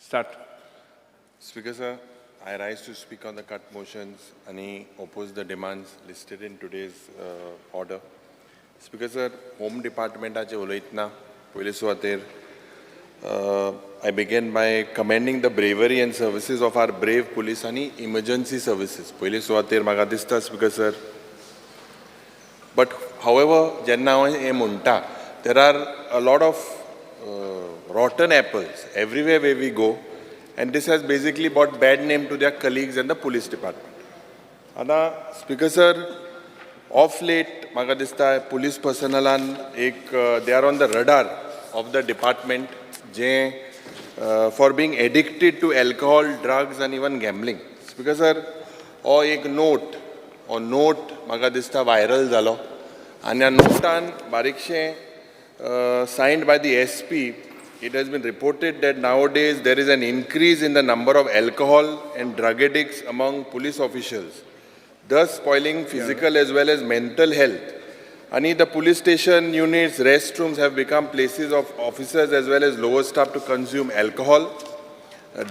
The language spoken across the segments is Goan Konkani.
Start. Speaker sir, I rise to speak on the cut motions and oppose the demands listed in today's order. Speaker sir, Home Departmentaचे उलयतना पयले सुवातेर I begin by commending the bravery and services of our brave police आनी emergency services. पयले सुवातेर म्हाका दिसता, Speaker sir, but however, जेन्ना हांव हें म्हणटा, there are a lot of rotten apples everywhere where we go, and this has basically brought bad name to their colleagues and the police department. आतां स्पीकर सर, ऑफ लेट म्हाका दिसता पुलीस पर्सनलान एक they are on the radar of the department J for being addicted to alcohol, drugs and even gambling. Speaker sir, हो एक नोट, हो नोट म्हाका दिसता व्हायरल जालो आनी ह्या नोटान बारीकशें signed by the SP, it has been reported that nowadays there is an increase in the number of alcohol and drug addicts among police officials, thus spoiling physical as well as mental health. And the police station units, restrooms have become places of officers as well as lower staff to consume alcohol,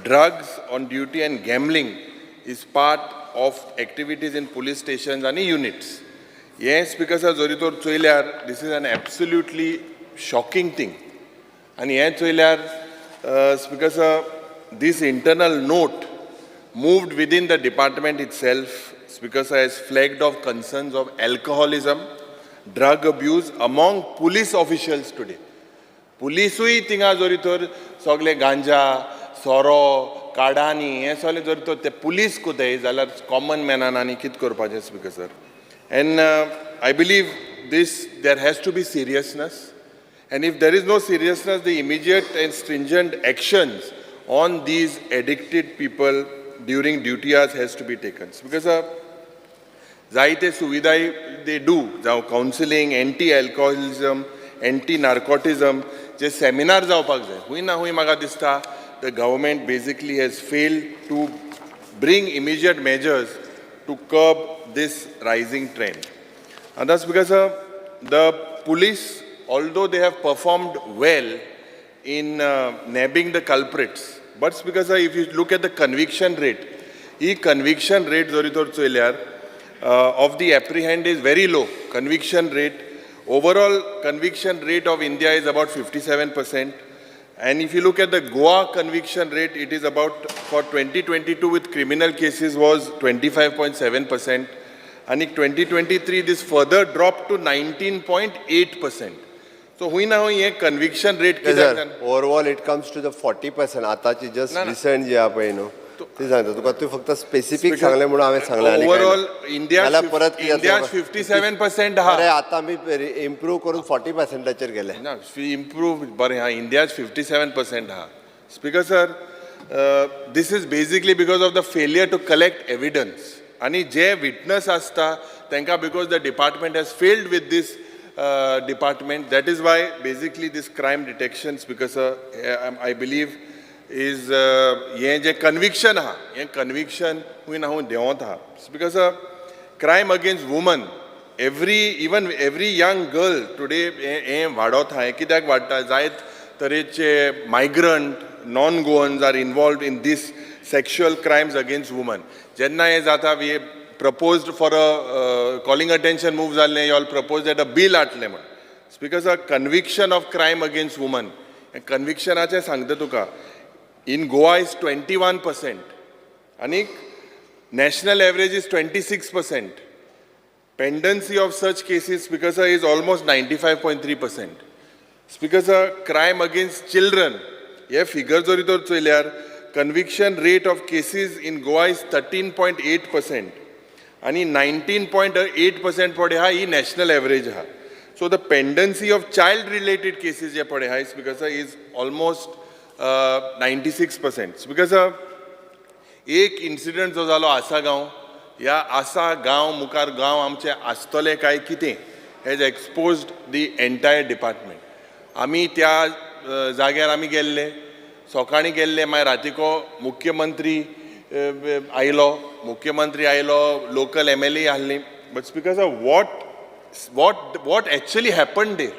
drugs on duty and gambling is part of activities in police stations and units. हें स्पीकर सर, जरी तर चोयल्यार, this is an absolutely shocking thing. आनी हें चोयल्यार, Speaker sir, this internal note moved within the department itself, Speaker sir, has flagged off concerns of alcoholism, drug abuse among police officials today. पुलिसूय थिंगा जरी तर सगळे गांजा, सोरो, काडानी हें सगळें जर तर ते पुलीस कोताय जाल्यार कॉमन मॅनान आनी कितें करपाचें, Speaker sir? And I believe this there has to be seriousness, and if there is no seriousness, the immediate and stringent actions on these addicted people during duty hours has to be taken. Because जायते सुविधाय they do, जावं counselling, anti alcoholism, anti narcotism जे सेमिनार जावपाक जाय. खूंय ना खूंय म्हाका दिसता the government basically has failed to bring immediate measures to curb this rising trend. And that's because the police, although they have performed well in nabbing the culprits, but it's because if you look at the conviction rate, he conviction rate जरी तर चोयल्यार of the apprehend is very low. Conviction rate, overall conviction rate of India is about 57%. And if you look at the Goa conviction rate, it is about, for 2022 with criminal cases, was 25.7%. And in 2023, this further dropped to 19.8%. So, हुंय ना हुंय हे conviction rate कित्याक सर, जाण- Overall it comes to the 40% आताची जस्ट ना, ना. रिसंट जी आहा पळय न्हू, ती सांगता तुका. तूं फक्त स्पेसिफीक सांगलें म्हणून हांवें सांगलें, आनी कांय ना. Overall, India, जाल्यार परत कितें India जातलें? 57% आहा. अरे, आतां आमी इम्प्रूव करून 40 पर्संटाचेर गेले. ना, इम्प्रूव बरें आहा, इंडियाच 57% आहा. Speaker sir, this is basically because of the failure to collect evidence आनी जे विटनस आसता तांकां, because the department has failed with this department, that is why basically this crime detection, Speaker sir, I believe is हें जें कन्विक्शन आहा, हें कन्विक्शन खूंय ना खूंय देंवत आहा. Speaker sir, crime against women, every even every young girl today, हें वाडत आहा. हें कित्याक वाडटा? जायत तरेचे migrant, non Goans are involved in this sexual crimes against women. जेन्ना हें जाता, we proposed for a calling attention move जाल्लें, you all propose that a bill हाडलें म्हण. Speaker sir, conviction of crime against women, कन्विक्शनाचें सांगता तुका, in Goa is 21% आनी national average is 26%. Pendency of such cases, Speaker sir, is almost 95.3%. Speaker sir, crime against children, hey figure जरी तर चोयल्यार, conviction rate of cases in Goa is 13.8% आनी 19.8% पळय आहा, ही नॅशनल एवरेज आहा. So the pendency of child related cases जे पळय आहा, Speaker sir, is almost 96%. Speaker sir, एक इन्सिडंट जो जालो आसा गांव, ह्या आसा गांव मुखार गांव आमचे आसतले काय कितें, has exposed the entire department. आमी त्या जाग्यार आमी गेल्ले, सकाळीं गेल्ले, मागीर रातीको मुख्यमंत्री आयलो, मुख्यमंत्री आयलो, लोकल एमएलए आहली, but because of what actually happen there,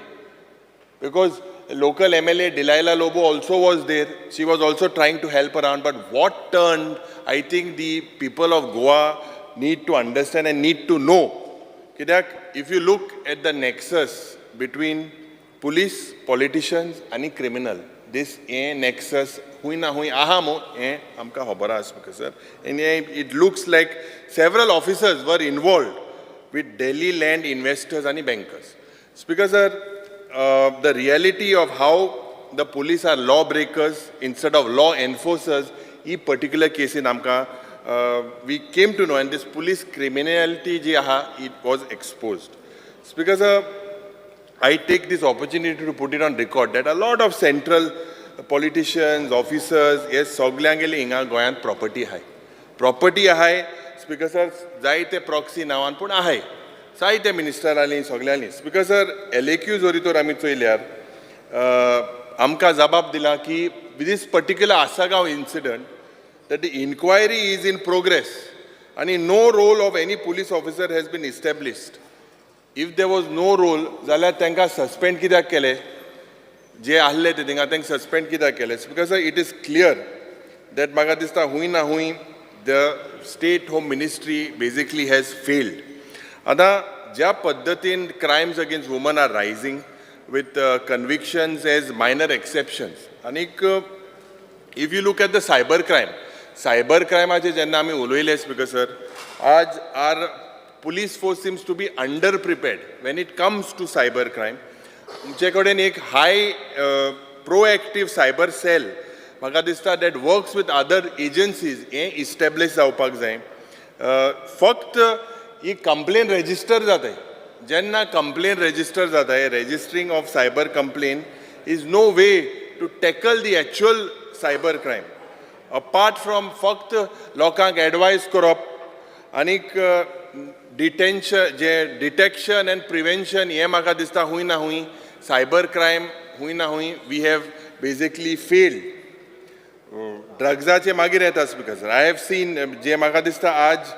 because local MLA Delilah Lobo also was there. She was also trying to help around. But what turned, I think the people of Goa need to understand and need to know. कित्याक if you look at the nexus between police, politicians आनी criminal, this हें nexus खूंय ना खूंय आहा मू, हें आमकां खबर आसा, Speaker sir. And it looks like several officers were involved with Delhi land investors and bankers. Speaker sir, the reality of how the police are lawbreakers instead of law enforcers, he particular casein आमकां we came to know and this police criminality जी आहा, it was exposed. Speaker sir, I take this opportunity to put it on record that a lot of central politicians, officers, हे सगल्यांगेली हिंगा गोंयांत प्रॉपर्टी आहाय, प्रॉपर्टी आहाय. स्पीकर सर, जायते प्रॉक्सी नांवान पूण आहाय, जायते मिनिस्टरांनी, सगल्यांनी. स्पीकर सर, एलएक्यू जरी तर आमी चोयल्यार आमकां जबाब दिला की this particular Assagao incident, that the inquiry is in progress आणि no role of any police officer has been established. If there was no role जाल्यार तांकां सस्पेंड कित्याक केले? जे आहले ते थिंगा, तांकां सस्पेंड कित्याक केले? Because it is clear that म्हाका दिसता हूंय ना हूंय the state home ministry basically has failed. आतां ज्या पद्दतीन crimes against women are rising with convictions as minor exceptions, आनीक if you look at the cyber crime, cyber क्रायमाचे जेन्ना आमी उलयले, स्पीकर सर, आज our police force seems to be under prepared when it comes to cyber crime. आमचे कडेन एक हाय प्रोएक्टीव सायबर सेल म्हाका दिसता that works with other agencies हें इस्टेब्लिश जावपाक जाय. फक्त ही कंप्लेन रेजिस्टर जाताय, जेन्ना कंप्लेन रेजिस्टर जाताय, registering of cyber complain is no way to tackle the actual cyber crime. Apart from फक्त लोकांक एडवायज करप आनीक detention J detection and prevention, हें म्हाका दिसता हूंय ना हूंय सायबर क्रायम हूंय ना हूंय we have basically failed. ड्रग्साचे मागीर येता, Speaker sir. I have seen जे म्हाका दिसता आज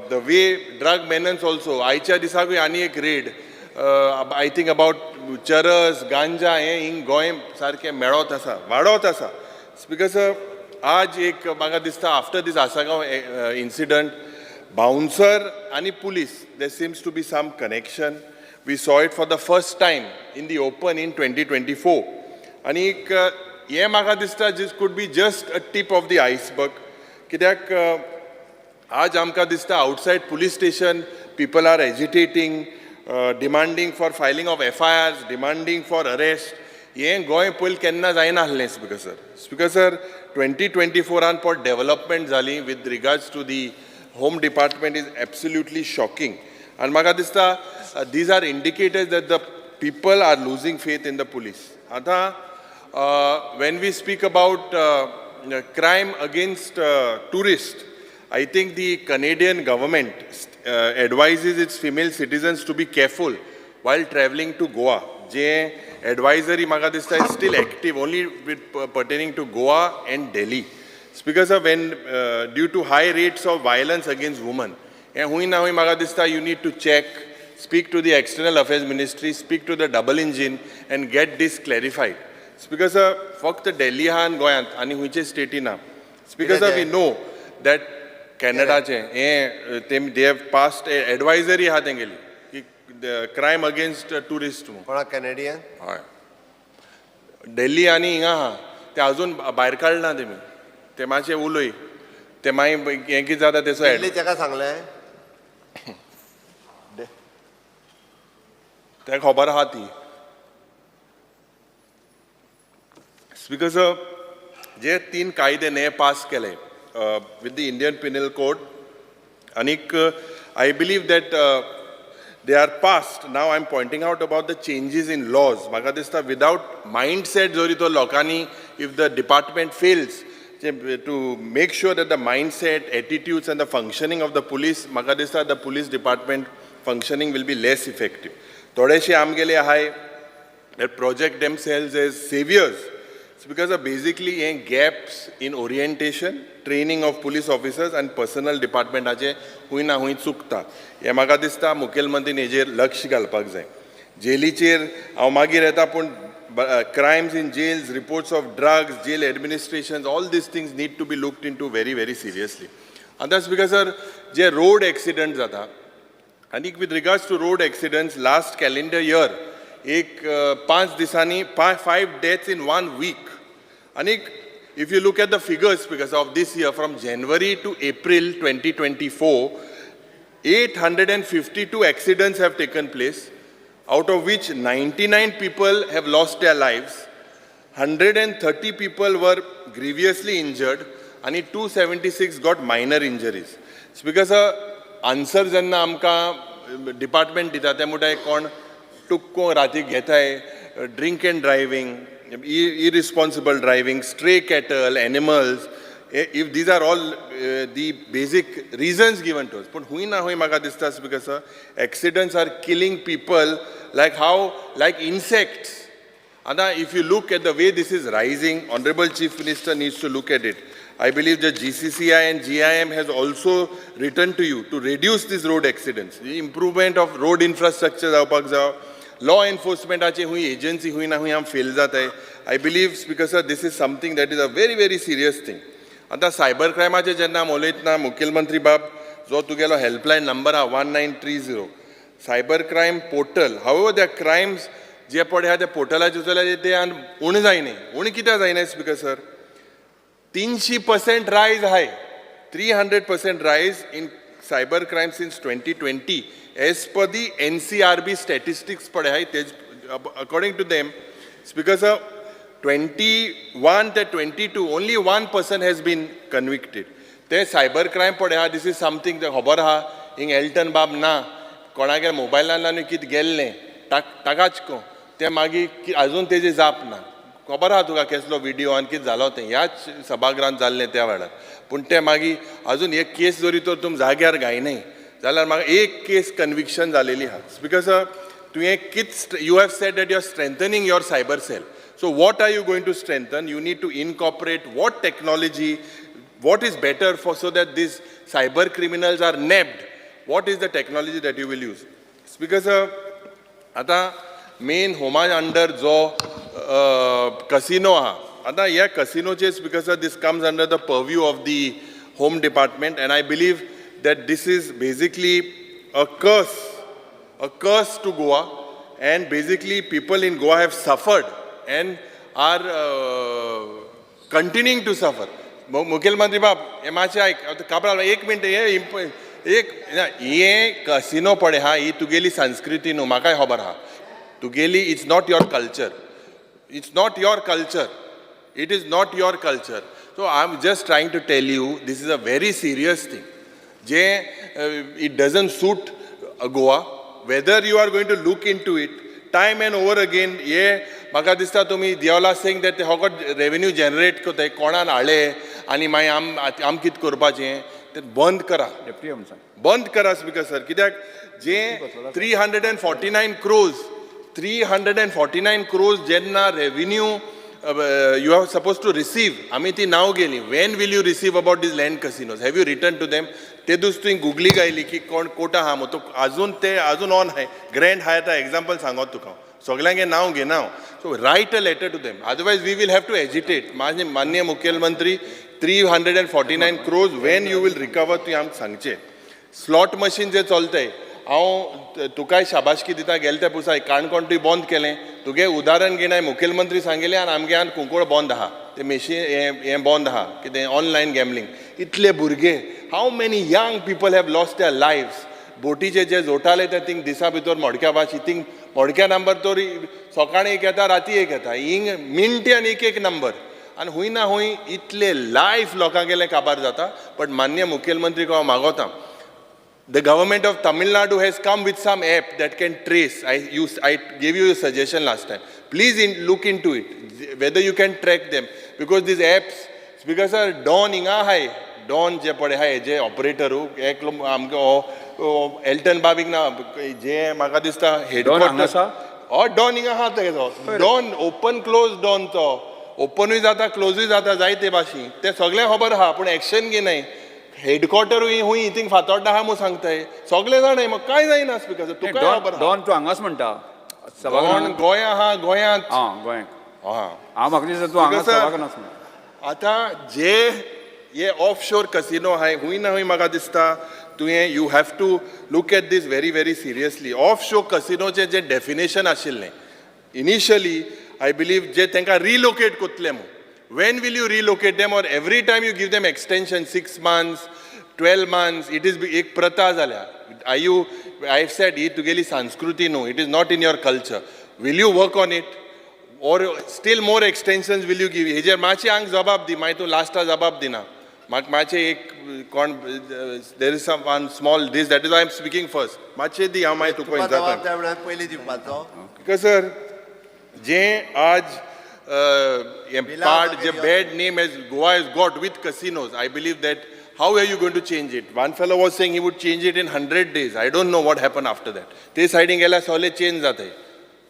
the way drug menace also, आयच्या दिसाकूय आनी एक रेड, I think about चरस, गांजा, हें हिंग गोंय सारकें मेळत आसा, वाडत आसा. स्पीकर सर, आज एक म्हाका दिसता after this Assagao incident, bouncer आनी police, there seems to be some connection. We saw it for the first time in the open in 2024. आनी एक हें म्हाका दिसता this could be just a tip of the iceberg. कित्याक आज आमकां दिसता outside police station people are agitating, demanding for filing of FIRs, demanding for arrest. हें गोंय पयलीं केन्ना जायना आसलें, speaker sir. Speaker sir, 2024आन पोट डेवलपमेंट जाली with regards to the home department is absolutely shocking. आनी म्हाका दिसता these are indicators that the people are losing faith in the police. आतां when we speak about crime against tourist, I think the Canadian government advises its female citizens to be careful while traveling to Goa. J advisory म्हाका दिसता is still active only with pertaining to Goa and Delhi. Speaker sir, when due to high rates of violence against women, हें हूंय ना हूंय म्हाका दिसता you need to check, speak to the External Affairs Ministry, speak to the double engine and get this clarified. Speaker sir, फक्त दिल्ली आहा आनी गोंयांत आनी खंयचे स्टेटी ना. Speaker sir, we know that कॅनडाचें हें ते they have passed advisory आहा तेंगेली की क्रायम अगेन्स्ट ट्युरिस्ट म्हणून. कोणा, कॅनेडियन? हय, दिल्ली आनी हिंगा आहा, ते अजून भायर काडना तेमी. ते मातशे उलय, ते मागीर हें कितें जाता तेचो दिल्ली ताका सांगलें. तेका खबर आहा ती. स्पीकर सर, जे तीन कायदे ने पास केले with the Indian Penal Code आनीक I believe that they are passed. Now I am pointing out about the changes in laws. म्हाका दिसता विदावट मायंडसेट जरी तो लोकांनी, if the department fails to make sure that the mindset, attitudes and the functioning of the police, म्हाका दिसता the police department functioning will be less effective. थोडेशे आमगेले आहाय that project themselves as saviors. It's because of basically हे gaps in orientation, training of police officers and personnel department हूंय ना हूंय चुकता. हें म्हाका दिसता मुखेलमंत्रीन हेजेर लक्ष घालपाक जाय. जेलीचेर हांव मागीर येता, पूण Crimes in jails, reports of drugs, jail administrations, all these things need to be looked into very, very seriously. आतां स्पीकर सर, जे रोड एक्सिडंट जाता आनी with regards to road accidents, last calendar year एक 5 दिसांनी five deaths in one week. आनीक if you look at the figures because of this year, from January to April 2024, 852 accidents have taken place, out of which 99 people have lost their lives, 130 people were grievously injured, and 276 got minor injuries. Speaker sir, answer जेन्ना आमकां डिपार्टमेंट दिता ते म्हणटाय कोण टुक्को राती घेताय, drink and driving, irresponsible driving, stray cattle, animals, if these are all the basic reasons given to us. पूण हुंय ना हुंय म्हाका दिसता, because sir, accidents are killing people like how, like insects. आतां if you look at the way this is rising, Honourable Chief Minister needs to look at it. I believe the GCCI and GIM has also written to you to reduce these road accidents. The improvement of road infrastructure जावपाक जाव, law enforcement हुंय agency हुंय ना हुंय आम फेल जाताय. I believe, Speaker sir, this is something that is a very, very serious thing. आतां सायबर क्रायमाचेर जेन्ना आमी उलयतना, मुखेलमंत्री बाब, जो तुगेलो हेल्पलायन नंबर आहा 1930, cyber crime portal, however the crimes जे पळय आहा त्या पोर्टलाचेर जाल्यार ते आनी उणें जायना. उणें कित्याक जायना, स्पीकर सर? 300% रायज आहाय, 300% rise in cyber crime since 2020 as per the NCRB statistics पळय आहाय तेज. According to them, Speaker sir, 21 ते 22, only one person has been convicted. ते सायबर क्रायम पळय आहा, this is something खबर आहा. हिंग एल्टन बाब ना कोणागेर मोबायलान आनी कितें गेल्लें ताकाच को ते मागीर अजून तेजी जाप ना. खबर आहा तुका केसलो विडियो आनी कितें जालो तें ह्याच सभागृहांत जाल्लें त्या वेळार. पूण तें मागीर अजून एक केस जरी तर तुमी जाग्यार घायनाय जाल्यार म्हाका एक केस कन्विक्शन जालेली आहा. Because sir, तुवें कित, you have said that you are strengthening your cyber cell. So what are you going to strengthen? You need to incorporate what technology, what is better for, so that these cyber criminals are nabbed. What is the technology that you will use? Because आतां मेन होमा अंडर जो कसिनो आहा, आतां ह्या कसिनोचे, because this comes under the purview of the Home Department, and I believe that this is basically a curse to Goa, and basically people in Goa have suffered and are continuing to suffer. मुखेलमंत्री बाब, हे मातशें आयक. आतां काब्राल, एक मिनट. हे एक ना, हे कसिनो पळय हा, ही तुगेली संस्कृती न्हू. म्हाकाय खबर आहा तुगेली. It's not your culture, it's not your culture, it is not your culture. So I am just trying to tell you, this is a very serious thing J it doesn't suit Goa. Whether you are going to look into it time and over again, हे म्हाका दिसता तुमी देवला सिंग that ते फकत रेवेन्यू जनरेट करताय कोणान हाडले आनी मागीर आम कितें करपाचें तें बंद करा. डेप्टी सांग. बंद करा, स्पीकर सर. कित्याक जे 349 crores, 349 crores जेन्ना revenue you are suppose to receive, आमी ती नांव गेली. When will you receive about these land casinos? Have you written to them? ते दीस तुवें गुगली गायली की कोण कोटा आहा मग तो अजून ते अजून ऑन हाय ग्रँड हाय. आतां एग्जाम्पल सांगत तुका हांव, सगल्यांगे नांव घेना हांव. So write a letter to them, otherwise we will have to agitate. माननीय मुख्यमंत्री, 349 crores when you will recover, तुवें आमकां सांगचें. स्लॉट मशीन जे चलताय, हांव तुकाय शाबासकी दिता. गेले ते पुसाय काणकोण तुवें बंद केलें. तुगे उदाहरण घेणाय मुखेलमंत्री सांगिल्लें आनी आमगे आनी कुंकळ बंद आहा ते मेशीन, हें हें बंद आहा कितें ऑनलायन गॅमलींग. इतले भुरगे, how many young people have lost their lives? बोटीचे जे जोटाले ते थिंग दिसा भितर मोडक्या भाशी थिंग मोडक्या नंबर तर सकाळी एक येता, राती एक येता, हिंग मिनट्यान एक एक नंबर आनी हुंय ना हुंय इतले लायफ लोकांगेले काबार जाता. बट मान्य मुखेलमंत्री हांव मागोता, the government of Tamil Nadu has come with some app that can trace. I gave you a suggestion last time. Please look into it, whether you can track them. Because these apps, because sir, Don हिंगा हाय, डॉन जे पळय हाय जे ऑपरेटर एकलो आमकां हो एल्टन बाबीक ना जे म्हाका दिसता. डॉन हांगा आसा? हय, डॉन हिंगा आहा तेजो. डॉन ओपन क्लोज, डॉन तो ओपनूय जाता, क्लोजूय जाता, जायते भाशी ते सगळें खबर आहा, पूण एक्शन घेनाय. हेडक्वॉर्टरूय हुंय थिंग फातोड्डा आहा म्हूण सांगताय. सगळे जाणाय मग काय जायना, स्पीकर, तुका खबर आहा. डॉन तूं हांगाच म्हणटा. कोण गोंया आहा गोंयांत. आं, गोंयांत. आं. हांव म्हाका दिसता तूं हांगा Speaker sir, सभाघरांत आसा. आतां जे हे ऑफ शोर कसिनो आहाय, हूंय ना हूंय म्हाका दिसता तुवें you have to look at this very very seriously. Offshore कसिनोचें जें डेफिनेशन आशिल्लें इनिशियली, I believe जे तांकां रिलोकेट कोत्तले म्हूण, when will you relocate them, or every time you give them extension 6 months, 12 months? It is एक प्रथा जाल्या. I you I have said ही तुगेली संस्कृती न्हू, it is not in your culture. Will you work on it or still more extensions will you give? हेजेर मातशी हांग जबाब दी, मागीर तूं लास्टा जबाब दिना म्हाका. मातशें एक कोण, there is some one small this, that is I am speaking first. मातशें दी, हांव मागीर तुका तुका विचारता. जबाब जाय म्हणल्यार पयलीं दिवपाचो. सर, जें आज हें बिलां पाड जे वगैरे. Bad name as Goa is got with casinos, I believe that how are you going to change it? One fellow was saying he would change it in 100 days. I don't know what happen after that. ते सायडीन गेल्यार सगळें चेंज जाताय.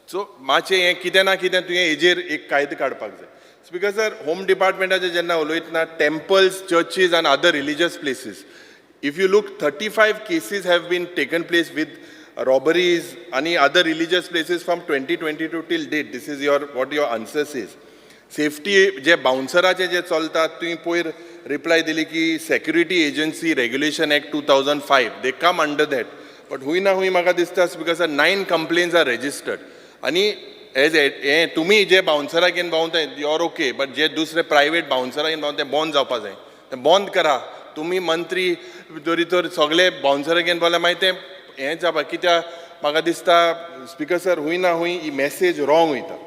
सो मातशें हें कितें ना कितें तुवें हेजेर एक कायदो काडपाक जाय. स्पीकर सर, होम डिपार्टमेंटाचेर जेन्ना उलयतना, temples, churches and other religious places, if you look, 35 cases have been taken place with robberies and other religious places from 2022 till date. This is your what your answer says. Safety जे बाउन्सराचे जे चलता, तुवें पयर रिप्लाय दिली की Security Agency Regulation Act 2005, they come under that. But हूंय ना हूंय म्हाका दिसता because nine complaints are registered आनी एज हें तुमी जे बाउन्सराक घेवन भोंवताय, you are okay, but जे दुसरे प्रायवेट बाउन्सराक घेवन भोंवता ते बंद जावपा जाय. ते बंद करा. तुमी मंत्री जरी तर सगळे बाउन्सराक घेवन भोंवल्यार मागीर तें हें जावपा कित्याक? म्हाका दिसता स्पीकर सर, हूंय ना हूंय ही मॅसेज रॉंग वयता.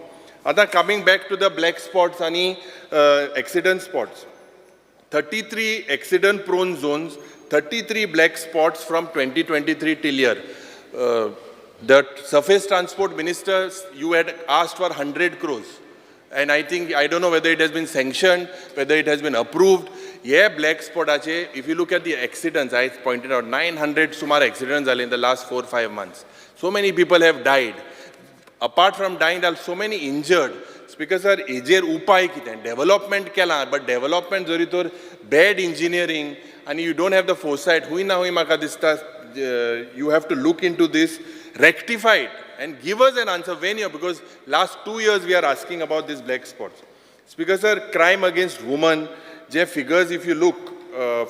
आतां coming back to the black spots आनी accident spots, 33 accident prone zones, 33 black spots from 2023 till year. The surface transport minister, you had asked for 100 crores. And I think, I don't know whether it has been sanctioned, whether it has been approved. Yeah, black spot, ache, if you look at the accidents, I pointed out 900 सुमार accidents जाले in the last 4, 5 months. So many people have died. Apart from dying, there are so many injured. Speaker sir, हेजेर उपाय कितें? डेव्हलपमेंट केलां, बट डेव्हलपमेंट जरी तर बॅड इंजिनियरींग आनी you don't have the foresight. हूंय ना हूंय म्हाका दिसता you have to look into this, rectify it and give us an answer when you, because last 2 years we are asking about this black spots. Speaker sir, crime against woman J figures, if you look,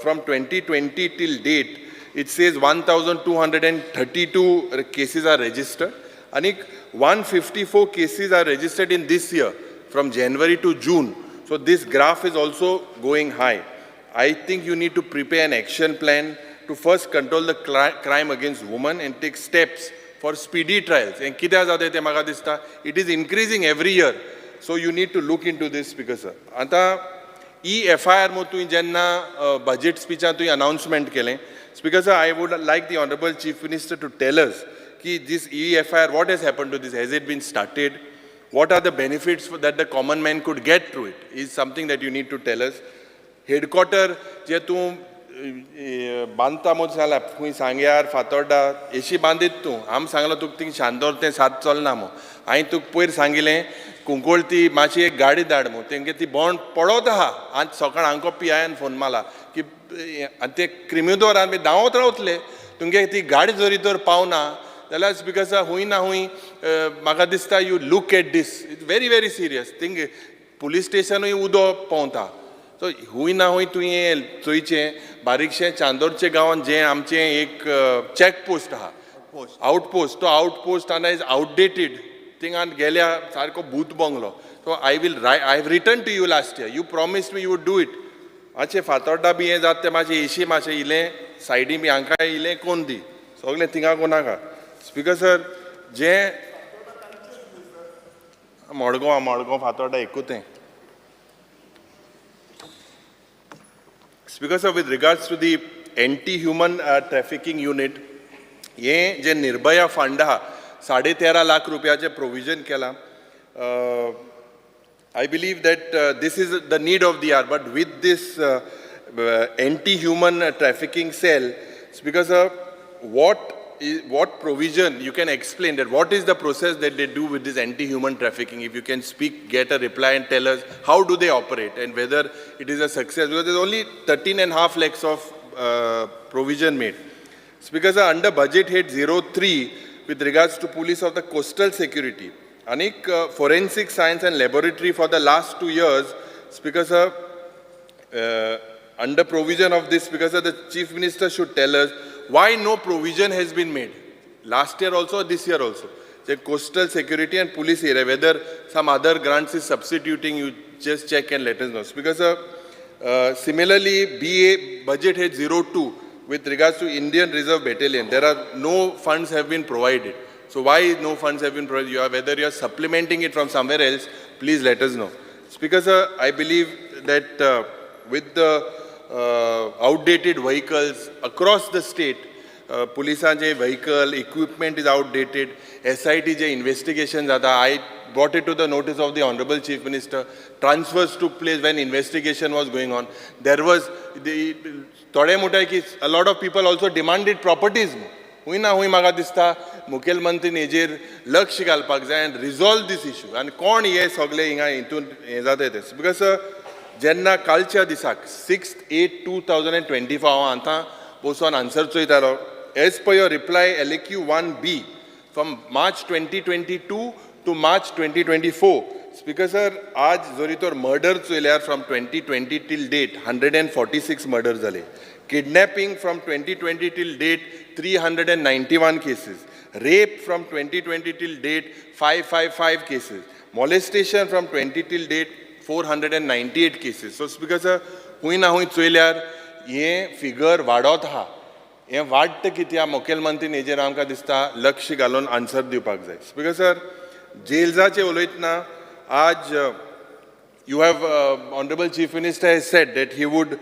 from 2020 till date, it says 1232 cases are registered आणि 154 cases are registered in this year from January to June. So this graph is also going high. I think you need to prepare an action plan to first control the crime against women and take steps for speedy trials. And कित्याक जाता तें म्हाका दिसता, it is increasing every year. So you need to look into this, Speaker sir. आतां ई एफ I R म्हूण तुवें जेन्ना बजेट स्पिचान तुवें अनाउन्समेंट केलें, Speaker sir, I would like the honourable Chief Minister to tell us की this e FIR, what has happen to this? Has it been started? What are the benefits that the common man could get through it is something that you need to tell us. Headquarter जे तूं बांदता म्हूण सांगला, खंय सांग्यार फातोर्डा एशी बांदीत तूं. आम सांगलो तुका थिंग शांतोर तें सात चलना म्हूण. हांवें तुका पयर सांगिलें कुंकोळती मातशी एक गाडी धाड म्हूण. तेंगे ती बोंड पडत आहा. आज सकाळ हांको पी आयन फोन मारला की आनी ते क्रिमिदोरान बी धांवत रावतले. तुमगे ती गाडी जरी तर पावना जाल्यार because हूंय ना हूंय म्हाका दिसता you look at this, it's very very serious thing. Police स्टेशनूय उदो पोंवता. सो हूंय ना हूंय तुवें चोयचें बारीकशें. चांदोरचे गांवांत जें आमचें एक चॅक पोस्ट आहा, आउट पोस्ट, तो आउट पोस्ट आतां is outdated. थिंगान गेल्या सारको भूत bungalow. So I have written to you last year, you promise me you would do it. मातशें फातोड्डा बी हें जाता तें मातशें एशी मातशें इलें सायडी बी हांकां इलें कोन दी, सगळें थिंगा कोनाका. स्पीकर सर, जें मडगांव मडगांव फातोड्डा एकूच तें. Speaker sir, with regards to the anti-human trafficking unit, हें जे निर्भया फंड आहा, 13.5 लाख रुपयाचें प्रोविजन केलां. I believe that this is the need of the hour, but with this anti-human trafficking cell, Speaker sir, what provision you can explain that what is the process that they do with this anti-human trafficking? If you can speak, get a reply and tell us how do they operate and whether it is a success, because there's only 13.5 lakhs of provision made. Speaker sir, under budget head 03, with regards to police of the coastal security आनीक forensic science and laboratory for the last 2 years. Speaker sir, under provision of this, because the Chief Minister should tell us why no provision has been made. Last year also, this year also. The coastal security and police area, whether some other grants is substituting, you just check and let us know. Because similarly, BA budget head 02 with regards to Indian Reserve Battalion, there are no funds have been provided. So why no funds have been provided? You are, whether you are supplementing it from somewhere else, please let us know. Speaker sir, I believe that with the outdated vehicles across the state, पुलिसांचे vehicle equipment is outdated. SIT J investigation जाता, I brought it to the notice of the Honorable Chief Minister. Transfers took place when investigation was going on. There was the थोडे म्हणटाय की a lot of people also demanded properties. हुंय ना हुंय म्हाका दिसता मुखेलमंत्रीन हेजेर लक्ष घालपाक जाय आनी रिजॉल्व दीस इशू आनी कोण हे सगळे हिंगा हितून हें जाता ते, because जेन्ना कालच्या दिसाक 6/8/2025 हांव आतां बसून answer चोयतालो, as per your reply LAQ 1B from March 2022 to March 2024. Speaker sir, आज जरी तर murder चोयल्यार from 2020 till date 146 murder जाले. Kidnapping from 2020 till date 391 cases. Rape from 2020 till date 555 cases. Molestation from 20 till date 498 cases. So Speaker sir, हुंय ना हुंय चोयल्यार हें फिगर वाडत आहा. हें वाडटा कित्याक, मुखेलमंत्रीन हेजेर आमकां दिसता लक्ष घालून आन्सर दिवपाक जाय. स्पीकर सर, जेल्साचें उलयतना आज you have Honorable Chief Minister has said that he would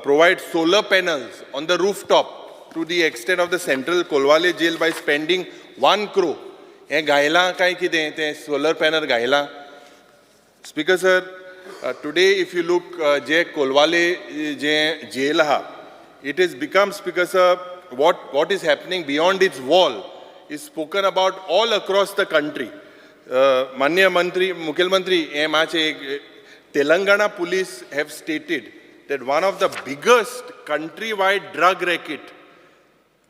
provide solar panels on the rooftop to the extent of the Central Colvale Jail by spending 1 crore. हें घायलां काय कितें तें सोलर पॅनल घायलां? Speaker sir, today if you look, जे कोलवाले जे जेल आहा, it is become, Speaker sir, what is happening beyond its wall is spoken about all across the country. माननीय मंत्री, मुखेलमंत्री, हें मातशें एक Telangana police have stated that one of the biggest country wide drug racket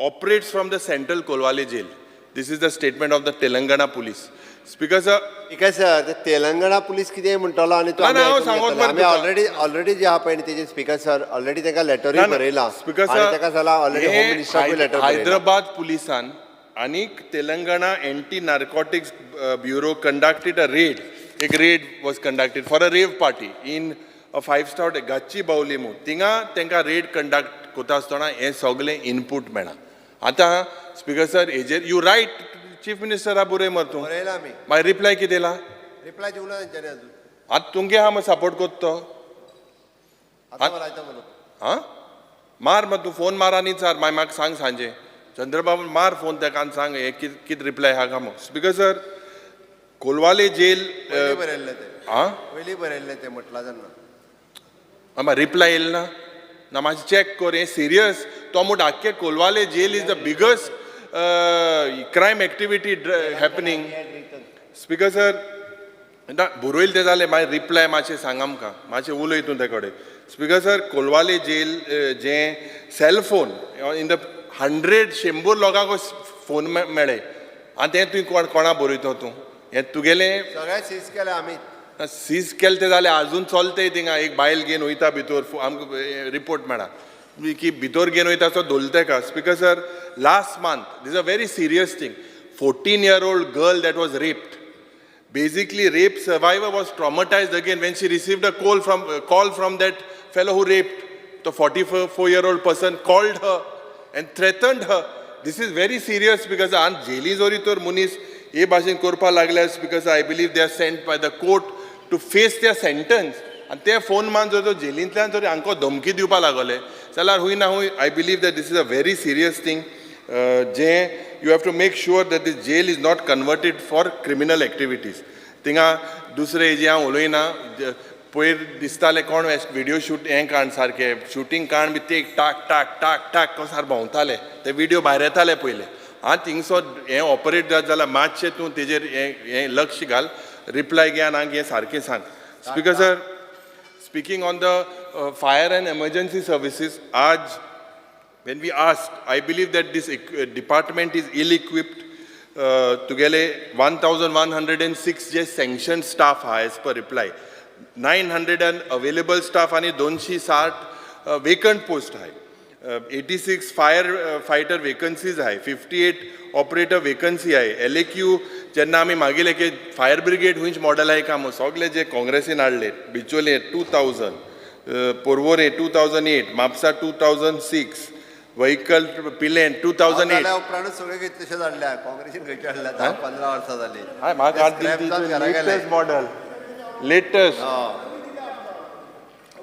operates from the Central Colvale Jail. This is the statement of the Telangana police. Speaker sir, ठीक सर, ते तेलंगणा पुलीस कितें म्हणटलो आनी तो ना, आमी ना, हांव आयकून सांगोत घेतले. मरे आमी तुका. ऑलरेडी ऑलरेडी जे आहा पळय न्ही तेजे, स्पीकर सर, ऑलरेडी तांकां लेटरूय ना, ना. बरयला स्पीकर आनी सर, ताका जाल्यार ऑलरेडी हे होम मिनिस्टराकूय लेटर बरयला. हैदराबाद पुलिसान आनीक Telangana Anti Narcotics Bureau conducted a raid. एक raid was conducted for a rave party in a five star Gachibowli म्हूण. थिंगा तांकां रेड कंडक्ट करता आसतना हें सगळें इनपूट मेळ्ळां. आतां स्पीकर सर, हेजेर you right chief मिनिस्टरा बरय मरे तूं. बरयला आमी. मागीर रिप्लाय कितें येयला? रिप्लाय दिवना तेंच्यांनी अजून. आतां तुमगे आहा मग सपोर्ट करता तो. आतां लायता म्हणून. आं, मार मग तूं फोन मार आनी चार. मागीर म्हाका सांग सांजे. चंद्रबाबू, मार फोन ताका आनी सांग हें कित कित रिप्लाय आहा काय म्हूण. स्पीकर सर, कोलवाले जेल पयलीं बरयल्लें तें. आं. पयलीं बरयल्लें तें म्हटलां तेन्ना. आं, रिप्लाय येयलो ना? ना, मातशें चॅक कर. हें सिरियस. तो म्हणटा आख्खे Colvale jail is the biggest crime activity happening. Speaker sir, ना बरयलें तें जालें, मागीर रिप्लाय मातशें सांग आमकां, मातशें उलय तूं ते कडेन. स्पीकर सर, कोलवाले जेल जें cellphone in the hundred, शंबर लोकांक फोन मेळ्ळे आनी तें तुवें कोण कोणा बरयतो तूं हें तुगेलें? सगळें सीज केलें आमी. सीज केलें तें जालें, आजून चलताय थिंगा. एक बायल घेवन वयता भितर, आमकां रिपोर्ट मेळ्ळा की भितर घेवन वयता तो धोल तेका. Speaker sir, last month, this a very serious thing, 14-year-old girl that was raped. Basically, rape survivor was traumatized again when she received a call from that fellow who raped. The 44-year-old person called her and threatened her. This is very serious because आन जेली जरी तर मनीस हे भाशेन करपाक लागल्यार, because I believe they are sent by the court to face their sentence, आनी ते फोन मान जर तो जेलींतल्यान जर हांकां धमकी दिवपाक लागले जाल्यार हुंय ना हुंय I believe that this is a very serious thing जें you have to make sure that this jail is not converted for criminal activities. थिंगा दुसरे हेजे हांव उलयना. पयर दिसताले कोण विडियो शूट हें काण सारकें शुटींग काण बी ते टाक टाक टाक टाक कसो सारकें भोंवताले, ते विडियो भायर येताले पयले. आं, थिंगसो हें ऑपरेट जात जाल्यार मातशें तूं तेजेर हें हें लक्ष घाल, रिप्लाय घे आनी हें सारकें सांग. Speaker sir, speaking on the fire and emergency services, आज when we asked, I believe that this department is ill-equipped. तुगेले 1106 जे सँक्शन स्टाफ आहा, as per reply 900 and available staff आनी 260 वेकंट पोस्ट आहाय, 86 फायर फायटर वेकन्सीज आहाय, 58 ऑपरेटर वेकन्सी आहाय. एलएक्यू जेन्ना आमी मागिले की फायर ब्रिगेड खंयच मॉडल आहाय काय, सगळे जे काँग्रेसीन हाडले, बिचोले 2000, Porvorim 2008, Mapusa 2006, vehicle Pilerne 2008. जाल्या उपरांतच सगळे कितलेशेच हाडल्या काँग्रेसीन. खंयचे हाडल्या? 10-15 वर्सां जाली. हय, म्हाका ते scrap जावन घरा गेले. लेटस्ट मॉडल, लेटस्ट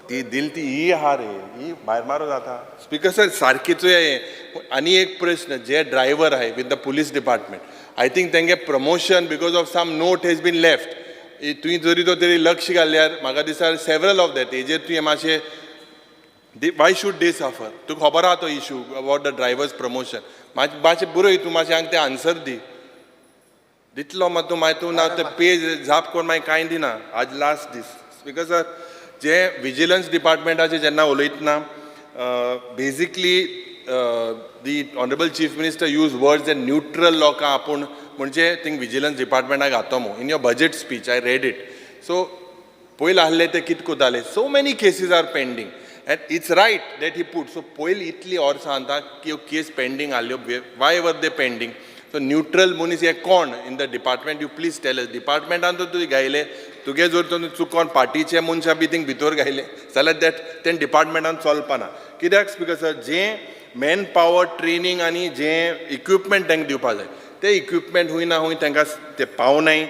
ती दिल ती ही आहा रे, ही भायर मारो जाता. स्पीकर सर, सारकीच हें. आनी एक प्रश्न, जे ड्रायव्हर आहाय with the police department, I think तेंगे promotion because of some note has been left. तुवें जरी तो तरी लक्ष घाल्यार म्हाका दिसता सेवरल ऑफ that हेजेर तुवें मातशें, why should they suffer? तुका खबर आहा तो issue about the drivers promotion. मातशें बरय तूं, मातशें हांगा तें आन्सर दी. दितलो मात तूं मागीर, तूं ना ते पेज झाप करून मागीर कांय दिना. आज लास्ट दीस. स्पीकर सर, जे विजिलन्स डिपार्टमेंटाचे जेन्ना उलयतना, basically the honourable Chief Minister use words and neutral लोकां आपूण म्हणजे थिंग विजिलन्स डिपार्टमेंटाक घातो मू. In your budget speech I read it. So पयलीं आहले ते कितें करताले? So many cases are pending and it's right that he put. So पयलीं इतली वर्सां आतां त्यो केस pending आहल्यो, why were they pending? So neutral मनीस हे कोण in the department, you please tell us. डिपार्टमेंटान तर तुवें घायले तुगे, जर तुवें चुकोन पार्टीचे मनशां बी थिंग भितर घायले जाल्यार that तें डिपार्टमेंटान चलपाना. कित्याक स्पीकर सर, जें मॅन पावर ट्रेनींग आनी जें इक्विपमेंट तांकां दिवपा जाय, ते इक्विपमेंट हूंय ना हूंय तांकां ते पावनाय.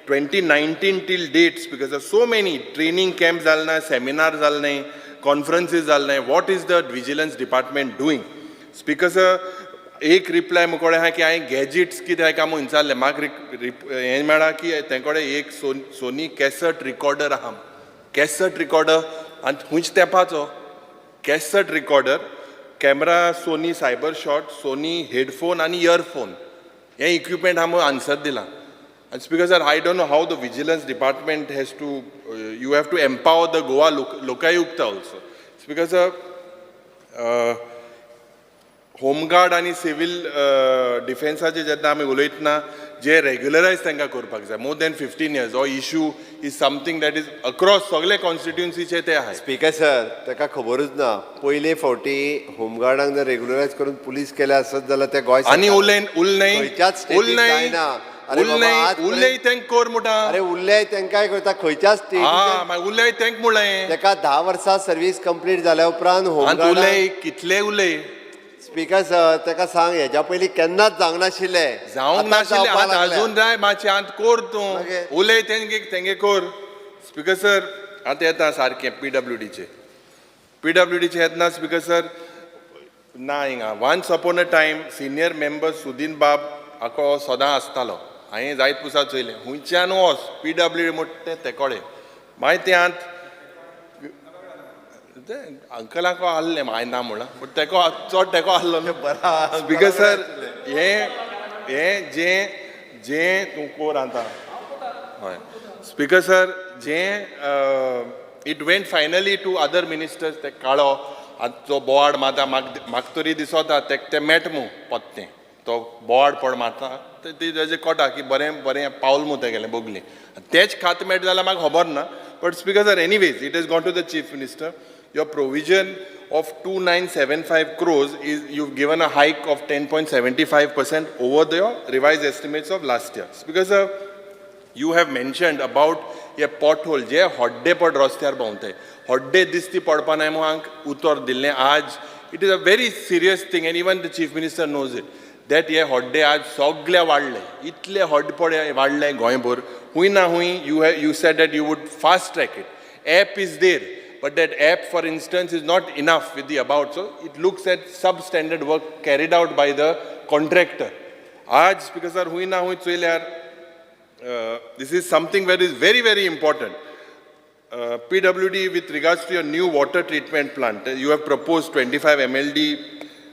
2019 till date, Speaker sir, so many training camp जाले ना, सेमिनार जाले नाय, कॉन्फरन्सीस जाले नाय. What is the vigilance department doing? Speaker sir, एक रिप्लाय मुकोडे आहा की हांवें गॅजेट्स कितें आहा काय म्हूण विचारलें. म्हाका हें मेळ्ळां की तें कडेन एक सोनी कॅसट रिकॉर्डर आहा. कॅसट रिकॉर्डर आनी खंयच तेंपाचो cassette recorder, camera Sony cyber shot, Sony headphone आनी इयरफोन, हें इक्विपमेंट आहा म्हणून आन्सर दिलां. आनी Speaker sir, I don't know how the vigilance department has to, you have to empower the Goa Lokayukta also. Speaker sir, home guard आनी सिवील डिफेन्साचे जेन्ना आमी उलयतना, जे रेग्युलरायज तांकां करपाक जाय. मोर दॅन 15 इयर्स हो issue is something that is across सगळे कॉन्स्टिट्युन्सीचे ते आहाय. स्पीकर सर, ताका खबरूच ना. पयले फावटी होमगार्डांक जर रेग्युलरायज करून पुलीस केले आसत जाल्यार ते गोंय आनी सरकार- उलय उलय खंयच्याच स्टेटीक उलय जायना. अरे बाबा, उलय उलय तेंक कर म्हणटा. अरे, उरले तेंकाय करता खंयच्याच हा स्टेटीक. मागीर उलय तेंक म्हणलें. तेका 10 वर्सां सर्वीस कंप्लीट जाल्या उपरांत आनी होमगार्ड. उलय कितले उलय. स्पीकर सर, तेका सांग, हेज्या पयलीं केन्नाच जावंक नाशिल्लें. जावंक आतां नाशिल्लें. जावपाक आतां लागल्या. अजून जाय मातशें आतां कोर तूं. मागीर? उलय तेंगे तेंगे कोर. स्पीकर सर, आतां येता सारकें पीडब्ल्यूडीचे. पीडब्ल्यूडीचे येतना स्पीकर सर, ना हिंगा once upon a time senior member Sudin बाब आको सदां आसतालो. हांवें जायत पुसा चोयलें, हुंयच्यान वच पीडब्ल्यूडी म्हणटा तें तेकोडे. मागीर तें आत ते अंकलाक आहलें, हांवें ना म्हणलां, बट तेको चड तेको आहलो न्हू. स्पीकर सर, हें हें जें जें तूं कोर आतां. हय स्पीकर सर, जें it went finally to other ministers. ते काळो आतां जो बोवाड मारता, म्हाका म्हाका तरी दिसता तेक तें मेट मू पोत्तें तो बोवाड पड मारता ते तेजें कोटा की बरें बरें पावल मू तेगेलें बगलें तेच खात मेट जाल्यार म्हाका खबर ना. But Speaker sir, anyways, it has gone to the Chief Minister. Your provision of 2975 crores is, you've given a hike of 10.75% over the revised estimates of last year. Because you have mentioned about a pothole जे हड्डे पड रस्त्यार भोंवते, हड्डे दिसती पडपा नाय म्हूण हांक उतर दिल्लें. आज it is a very serious thing and even the Chief Minister knows it, that हे हड्डे आज सगळे वाडले. इतले हड्डे पड वाडले गोंयभर हूंय ना हूंय. You said that you would fast track it. App is there, but that app, for instance, is not enough with the about. So it looks at substandard work carried out by the contractor. आज because sir, हुंय ना हुंय चोयल्यार, this is something that is very very important. PWD, with regards to your new water treatment plant, you have proposed 25 MLD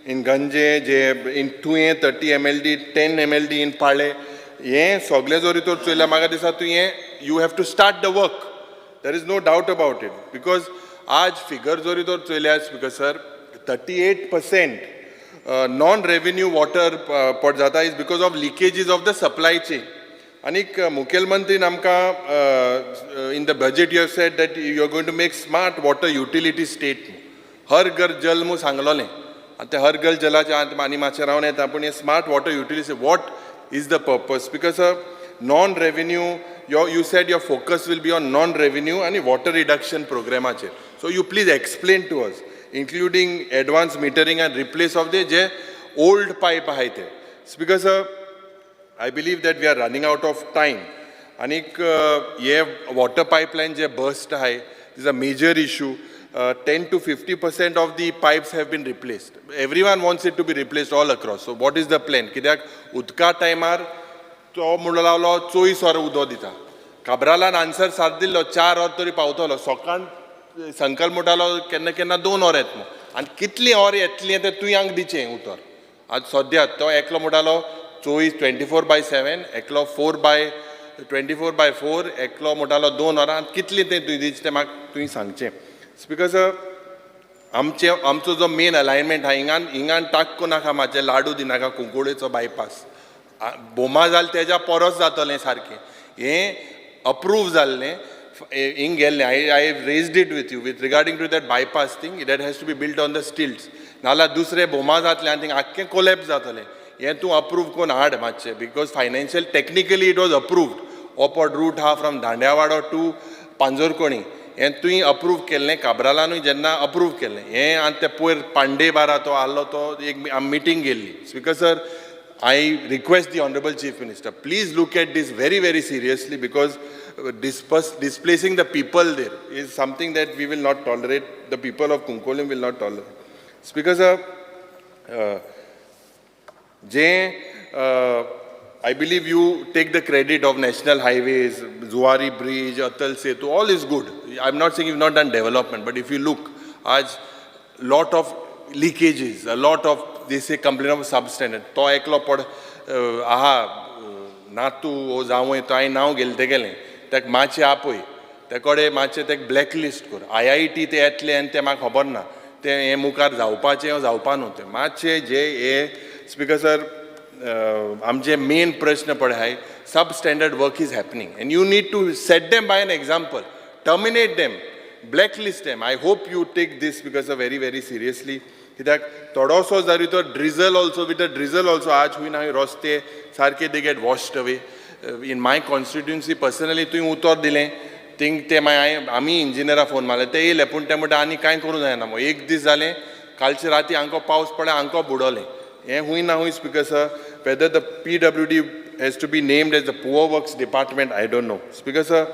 in Ganje, J in Tuye 30 MLD, 10 MLD in Pale. हें सगळें जरी तर चोयल्यार म्हाका दिसता तुवें you have to start the work. There is no doubt about it, because आज फिगर जरी तर चोयल्यार, Speaker sir, 38% non revenue water पट जाता is because of leakages of the supply chain. आनीक मुखेलमंत्रीन आमकां in the budget you have said that you are going to make smart water utility state. हर घर जल म्हूण सांगलोलें आनी ते हर घर जलाचे आनी मातशें रावन येता, पूण हे smart water utility, what is the purpose? Because non revenue, you said your focus will be on non revenue आनी वॉटर रिडक्शन प्रोग्रामाचेर, so you please explain to us, including advance metering and replace of the J old pipe आहाय ते, because I believe that we are running out of time. आनीक हे वॉटर पायपलायन जे बर्स्ट आहाय is a major issue. 10 to 50% of the pipes have been replaced. Everyone wants it to be replaced all across. So what is the plan? कित्याक उदका टायमार तो म्हणून लागलो 24 वरां उदक दिता. काब्रालान आन्सर साथ दिल्लो, 4 वर तरी पावतलो. सकाळ संकल्प म्हणटालो केन्ना केन्ना 2 वर येतलो आनी कितलीं वर येतलीं तें तुवें आमकां दिचें उतर. आज सद्या तो एकलो म्हणटालो 24, 24/7, एकलो four by 24/4, एकलो म्हणटालो 2 वरां. कितलीं तें तुवें दिचें तें म्हाका तुवें सांगचें. Because आमचे आमचो जो मेन अलायनमेंट आहा, हिंगान हिंगान टाक नाका, मातशें लाडू दिनाका. कुंकळेचो बायपास भोमा जाल तेज्या परस जातलें सारकें. हें अप्रूव जाल्लें, हिंग गेल्लें. I raised it with you with regarding to that bypass thing that has to be built on the stilts, नाल्यार दुसरें भोमा जातलें आनी थिंग आख्खें कोलॅप्स जातलें. हें तूं अप्रूव करून हाड मातशें, because financial technically it was approved. ओपड रूट आहा फ्रॉम दांड्यावाडो टू पांजोरकोणी, हें तुवें अप्रूव केल्लें. काब्रालानूय जेन्ना अप्रूव केल्लें हें. आनी ते पयर पांडे बारा तो आहलो, तो एक आमी मिटींग गेल्ली. Speaker sir, I request the Honorable Chief Minister, please look at this very, very seriously, because displacing the people there is something that we will not tolerate, the people of Cuncolim will not tolerate. Speaker sir, J I believe you take the credit of national highways, Zuari Bridge, Atal Setu, all is good. I'm not saying you've not done development, but if you look, आज lot of leakages, a lot of, they say, complaint of substandard. तो एकलो पड आहा नातू वो जावंय, तो हांवें नांव घेतलें तेगेलें, ताका मातशें आपय, ते कडेन मातशें तेका ब्लॅक लिस्ट कर. आयआयटी ते येतले आनी तें म्हाका खबर ना, तें हें मुखार जावपाचें वो जावपा न्हू. तें मातशें जे हे, स्पिकर सर, आमचे मेन प्रश्न पळय आहाय, sub standard work is happening and you need to set them by an example, terminate them, blacklist them. I hope you take this because very very seriously, कित्याक थोडोसो जरी तो drizzle also, with the drizzle also, आज हुंय ना हुंय रस्ते सारके they get washed away. In my constituency personally तुवें उतर दिलें थिंग, ते मागीर हांवें आमी इंजिनियरा फोन मारले, ते येयले, पूण ते म्हणटा आनी कांय करूं जायना मग. एक दीस जालें, कालचे राती आमकां पावस पडले, आमकां बुडवलें. हें हुंय ना हुंय, Speaker sir, whether the PWD has to be named as the poor works department, I don't know. Speaker sir,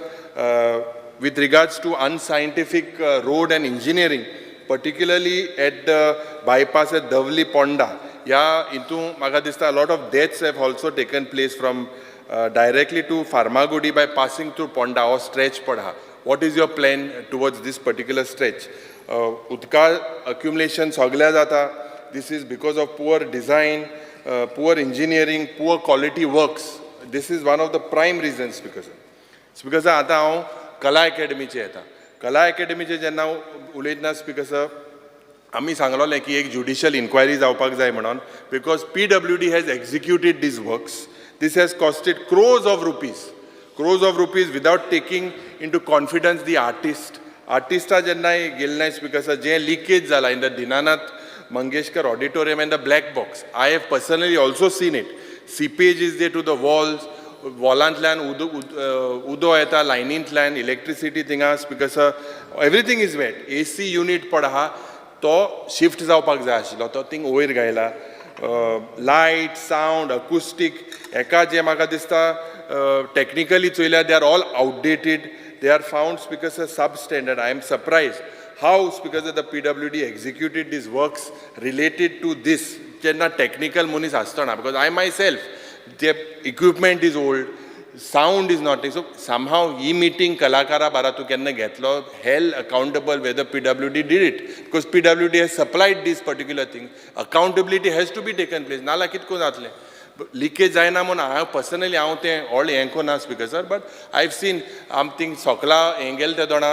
with regards to unscientific road and engineering, particularly at the bypass at Davli Ponda, ह्या हितून म्हाका दिसता lot of deaths have also taken place from directly to Farmagudi by passing through Ponda हो stretch पड आहा. What is your plan towards this particular stretch? उदका accumulation सगल्या जाता. This is because of poor design, poor engineering, poor quality works. This is one of the prime reasons, Speaker sir. Speaker sir, आतां हांव कला एकेडमीचे येता. कला एकेडमीचे जेन्ना उलयतना, स्पिकर सर, आमी सांगलोलें की एक ज्युडिशियल इन्क्वायरी जावपाक जाय म्हणून, because PWD has executed these works. This has costed crores of rupees, crores of rupees, without taking into confidence the artist. आर्टिस्टा जेन्ना गेले ना, स्पिकर सर, जें लिकेज जाला in the Dinanath Mangeshkar Auditorium and the black box, I have personally also seen it. Seepage is there to the walls. वॉलांतल्यान उदो उदो येता, लायनींतल्यान, इलेक्ट्रिसिटी थिंगा. Speaker sir, everything is wet. AC unit पड आहा, तो शिफ्ट जावपाक जाय आशिल्लो, तो थिंग वयर घायला. लायट, सावंड, अकुस्टीक हेका जे म्हाका दिसता technically चोयल्यार they are all outdated, they are found, Speaker sir, sub standard. I am surprised how, Speaker sir, the PWD executed these works related to this, जेन्ना टॅक्निकल मनीस आसतना, because I myself, the equipment is old, sound is not. So somehow he meeting कलाकारा बारा तूं केन्ना घेतलो, held accountable whether PWD did it, because PWD has supplied this particular thing. Accountability has to be taken place, नाल्यार कितें करून जातलें? लिकेज जायना म्हणून हांव पर्सनली हांव तें व्हडलें हें करिना, Speaker sir, but I have seen आम थिंग सोकला हें गेले ते दोणा,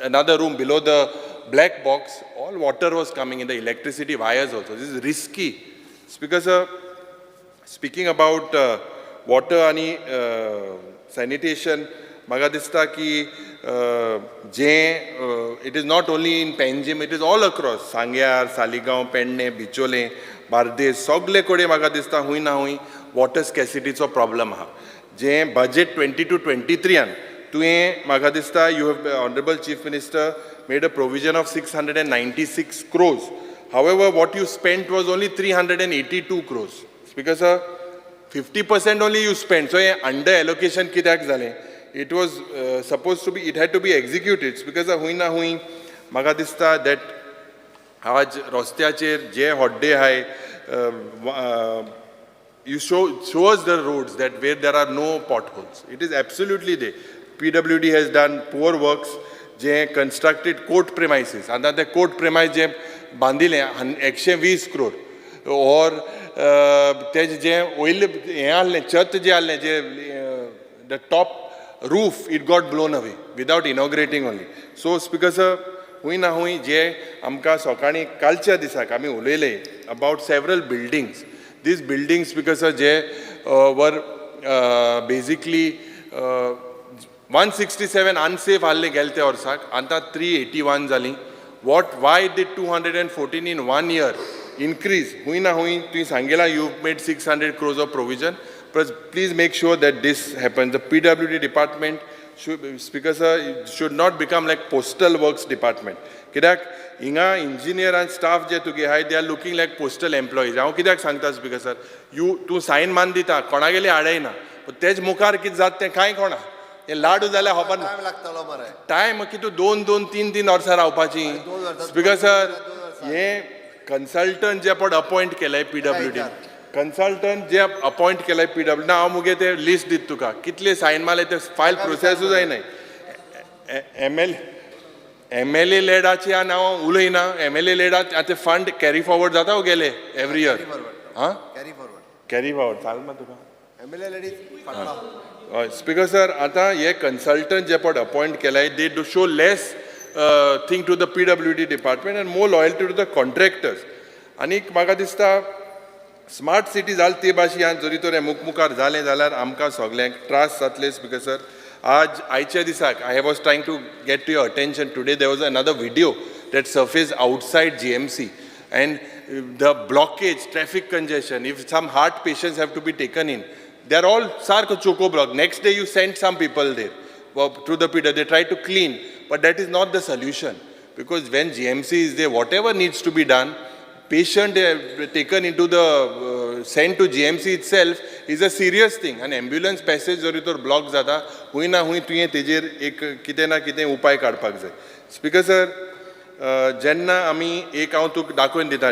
another room below the black box, all water was coming in the electricity wires also. This is risky. Speaker sir, speaking about water आनी सॅनिटेशन, म्हाका दिसता की जें it is not only in Panjim, it is all across सांग्यार, सालिगांव, पेडणे, बिचोले, बार्देस, सगळे कडेन म्हाका दिसता हूंय ना हूंय वॉटर स्कॅसिटीचो प्रॉब्लम आहा. जें बजेट 22-23यान तुवें म्हाका दिसता you have, honourable Chief Minister, made a provision of 696 crores. However, what you spent was only 382 crores. Speaker sir, 50% only you spent. So hey under allocation कित्याक जालें? It was supposed to be, it had to be executed. Because हूंय ना हूंय म्हाका दिसता that आज रस्त्याचेर जे होड्डे आहाय, you show us the roads that where there are no potholes. It is absolutely there. PWD has done poor works J constructed court premises. आतां ते कोर्ट प्रेमायस जे बांदिले 120 क्रोर और तेजें जें वयलें हें आहलें, छत जें आहलें, जे the top roof, it got blown away without inaugurating only. So, Speaker sir, हूंय ना हूंय जे आमकां सकाळीं कालच्या दिसाक आमी उलयले about several buildings, these buildings, Speaker sir, J were basically 167 unsafe आहले गेले त्या वर्साक, आतां 381 जालीं. What, why did 214 in one year increase? हूंय ना हूंय तुवें सांगिलां, you made 600 crores of provision. Please make sure that this happen. The PWD department should, Speaker sir, should not become like postal works department. कित्याक हिंगा इंजिनियर आनी स्टाफ जे तुगे आहाय, they are looking like postal employees. हांव कित्याक सांगता स्पीकर सर, you तूं सायन मान दिता, कोणागेले हाडयना, पूण तेज मुखार कितें जाता तें कांय कोणा हें लाडू जाल्यार खबर ना. टायम लागतलो मरे. टायम कितू, दोन दोन तीन तीन वर्सां रावपाची. 2 वर्सां, स्पीकर सर, 2 वर्सां. हे कन्सल्टंट जे पण अपॉयंट केले पीडब्ल्यूडी कन्सल्टंट जे अपॉयंट केले पीडब्ल्यू ना, हांव मुगे ते लिस्ट दित तुका, कितले सायन मारले ते फायल प्रोसेसूच जायनाय. एमएलए लेडाचे आनी हांव उलयना. एमएलए लेडात आतां फंड कॅरी फॉरवर्ड जाता वो गेले एवरी इयर. आं. Carry forward. कॅरी फॉरवर्ड चाल मा तुका. एमएलए लेडीज फाटलो. हय स्पीकर सर, आतां हे कन्सल्टंट जे पण अपॉयंट केलाय, they do show less thing to the PWD department and more loyalty to the contractors. आनीक म्हाका दिसता स्मार्ट सिटी जाल ते भाशेन जरी तर हें मुखार जालें जाल्यार आमकां सगल्यांक त्रास जातले. स्पीकर सर, आज आयच्या दिसाक I was trying to get to your attention today, there was another video that surfaced outside GMC and the blockage, traffic congestion, if some heart patients have to be taken in, they are all सारको choco block. Next day you send some people there through the Peter, they try to clean, but that is not the solution, because when GMC is there, whatever needs to be done, patient taken into the sent to GMC itself is a serious thing. And ambulance passage जरी तर ब्लॉक जाता, हूंय ना हूंय तुवें तेजेर एक कितें ना कितें उपाय काडपाक जाय. स्पीकर सर, जेन्ना आमी एक हांव तुका दाखोवन दिता,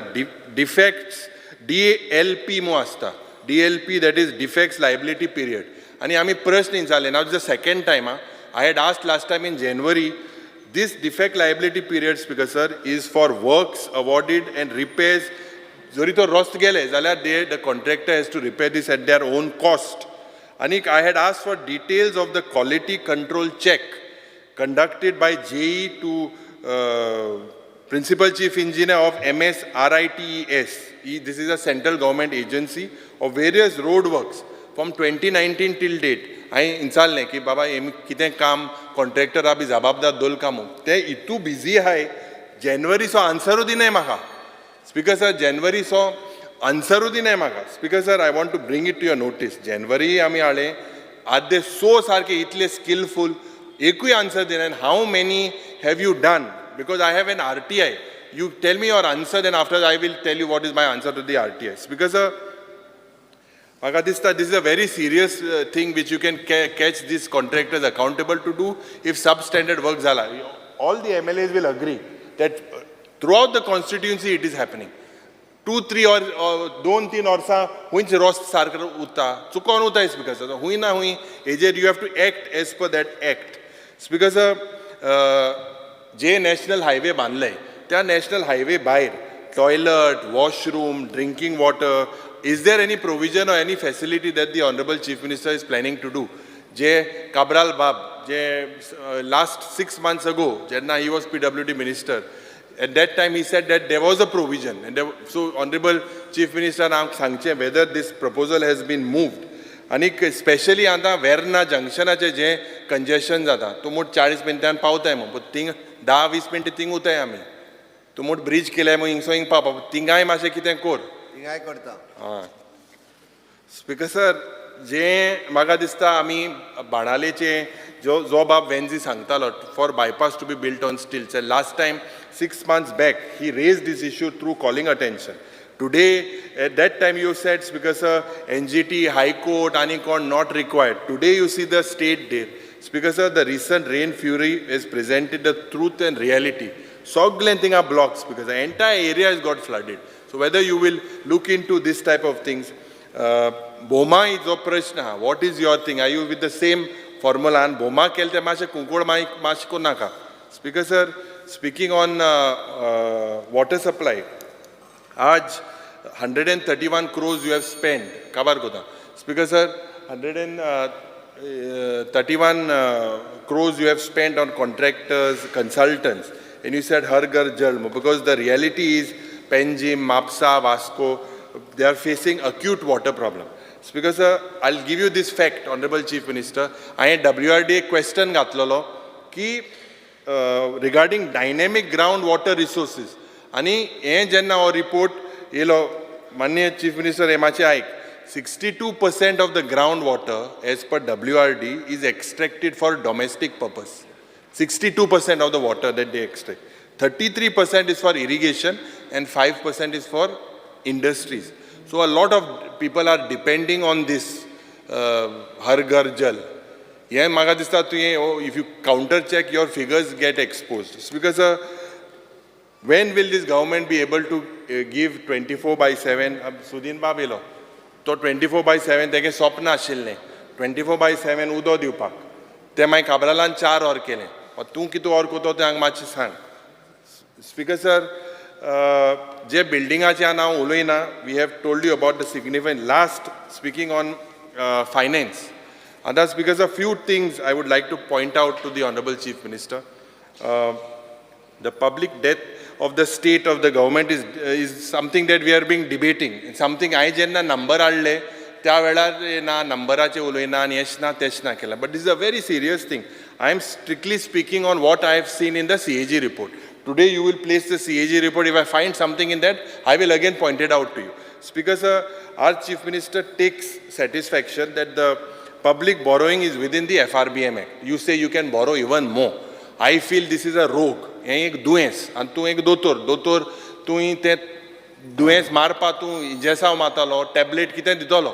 डिफेक्ट्स डीएलपी मो आसता, DLP, that is defects liability period. आनी आमी प्रश्न विचारले. Now the second time I had asked last time in January. This defect liability period, Speaker sir, is for works awarded and repairs. जरी तो रस्तो गेले जाल्यार they the contractor has to repair this at their own cost. आनीक I had asked for details of the quality control check conducted by JE to Principal Chief Engineer of MSRITES. This is a central government agency of various road works from 2019 till date. हांवें विचारलें की बाबा हेमी कितें काम कॉन्ट्रॅक्टरा बी जबाबदार दोल काम ते इतू बिजी आहाय, जेनवरी सो आन्सरूय दिनाय म्हाका. स्पीकर सर, जेनवरी सो आन्सरूय दिनाय म्हाका. Speaker sir, I want to bring it to your notice. January आमी हाडलें, आद्य सो सारके इतले स्किलफूल एकूय आन्सर दिना. How many have you done? Because I have an RTI. You tell me your answer, then after I will tell you what is my answer to the RTI. Speaker sir, म्हाका दिसता this is a very serious thing which you can catch these contractors accountable to do if sub standard work जाला. All the MLAs will agree that throughout the constituency it is happening. Two three or 2-3 वर्सां खंयच रस्तो सारको उरता, चुकोन उरता. स्पीकर सर, हूंय ना हूंय हेजेर you have to act as per that act. Speaker sir, J national highway बांदले, त्या नॅशनल हायवे भायर toilet, washroom, drinking water, is there any provision or any facility that the honourable Chief Minister is planning to do? जे काब्राल बाब जे लास्ट 6 मंथ्स अगो जेन्ना he was PWD minister. At that time he said that there was a provision and so honourable Chief Minister आमकां सांगचें whether this proposal has been moved. आनीक स्पेशली आतां वेर्ना जंक्शनाचें जें कंजेशन जाता, तूं म्हूण 40 मिनटान पावताय म्हूण, पूण थिंग 10-20 मिनटां थिंग उरताय आमी. तूं म्हूण ब्रीज केल्याय म्हूण हिंगसो हिंग पावपा, थिंगाय मातशें कितें कोर. थिंगाय करता. हय स्पीकर सर, जें म्हाका दिसता आमी बाणालेचे जो जो बाब वेन्जी सांगतालो for bypass to be built on stilts, last time 6 months back he raised this issue through calling attention. Today, at that time you said, Speaker sir, NGT, High Court आनी कोण not required. Today you see the state there. Speaker sir, the recent rain fury has presented the truth and reality. सगळें थिंगा blocks because the entire area is got flooded. So whether you will look into this type of things. Bhoma जो प्रश्न आहा, what is your thing? Are you with the same formula? आनी भोमा केलें तें मातशें कुंकूळ मागीर मातशें करूं नाका. Speaker sir, speaking on water supply, आज 131 crores you have spend. काबार कोता Speaker sir, 131 crores you have spend on contractors, consultants, and you said Har Ghar Jal, because the reality is Panjim, Mapsa, Vasco, they are facing acute water problem. Speaker sir, I'll give you this fact, Honorable Chief Minister. हांवें WRD एक क्वेश्चन घातलेलो की regarding dynamic ground water resources. आनी हें जेन्ना हो रिपोर्ट येयलो, माननीय चीफ मिनिस्टर, हें मातशें आयक, 62% of the ground water as per WRD is extracted for domestic purpose. 62% of the water that they extract. 33% is for irrigation and 5% is for industries. So a lot of people are depending on this Har Ghar Jal. हें म्हाका दिसता तुवें if you counter check, your figures get exposed because when will this government be able to give 24/7? Sudin बाब येयलो तो 24/7, तेगे स्वप्न आशिल्लें 24/7 उदक दिवपाक. तें मागीर काब्रालान 4 वर केलें. तूं कितें वर करतो तें हांगा मातशें सांग. स्पीकर सर, जे बिल्डिंगाचें हांव उलयना. We have told you about the significant. Last, speaking on finance, आतां Speaker sir, few things I would like to point out to the Honourable Chief Minister. The public debt of the state of the government is something that we are being debating. Something हांवें जेन्ना नंबर हाडले त्या वेळार ना नंबराचे उलयना आनी हेच ना तेच ना केलां, but this is a very serious thing. I am strictly speaking on what I have seen in the CAG report. Today you will place the CAG report. If I find something in that, I will again point it out to you. Speaker sir, our Chief Minister takes satisfaction that the public borrowing is within the FRBM Act. You say you can borrow even more. I feel this is a रोग, हें एक दुयेंस आनी तूं एक दोतोर. दोतोर, तुवें तें दुयेंस मारपा तूं इंजेसांव मारतलो, टॅबलेट कितें दितलो,